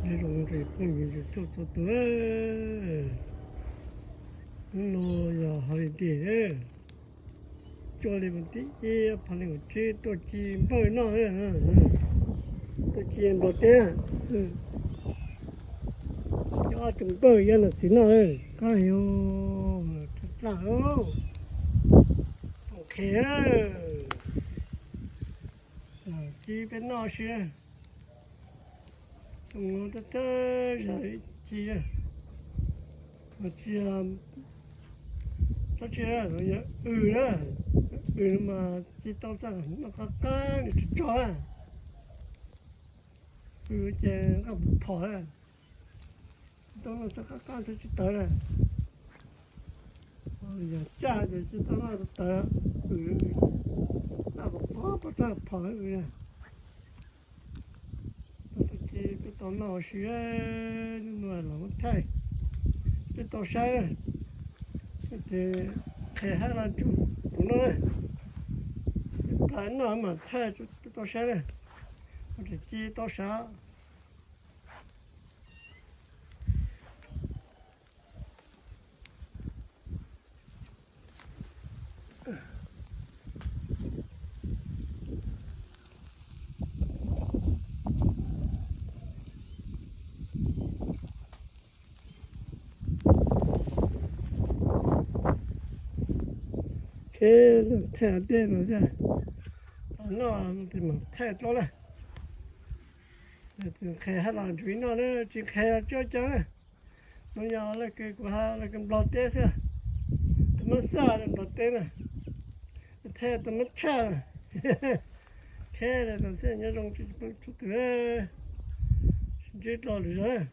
Nyob zoo rau phooj ywg YouTube txhua tus, hnub no yog holiday, cuaj li vas thib ib phav nees nkaum tsib tuaj ci npawg noj, tuaj ci npog teb, coj ob tug npawg yog nam txiv noj, qab heev, daj daj, qhev, ci peb noj si. Tus no thawj thawj zaug ci, mas ci, tab sis yog w na, w no mas ci tau txaj noj qab qab nws tsis tso na, w ces nqaj puv phom na, ci tau noj txaj qab qab txhawb tsis tawv na, yog caj ces ci tau noj tawv, w, nqaj puv phom, txaj phom w na. Tau ci peb tau noj ua si, hnub no los muab thaij peb tau saib na, ces qhev hab los ntsug tus no na, peb pab noj mas thaij peb tau saib na, ua tseem ci tau sav. Thaij tej no, tau noj no ces mam thaij dlua na. Qhev hab los ntsug ib noj na, tsis qhev los tsis ua cas na. No yog laj kws kuv has laj kws nplog teb xwb, tus mab xaj nplog teb na, thaij tus mab tshaj. Qhev tas xwb, nyob zoo txhua tus, sib ntsib dlua lwm zaus.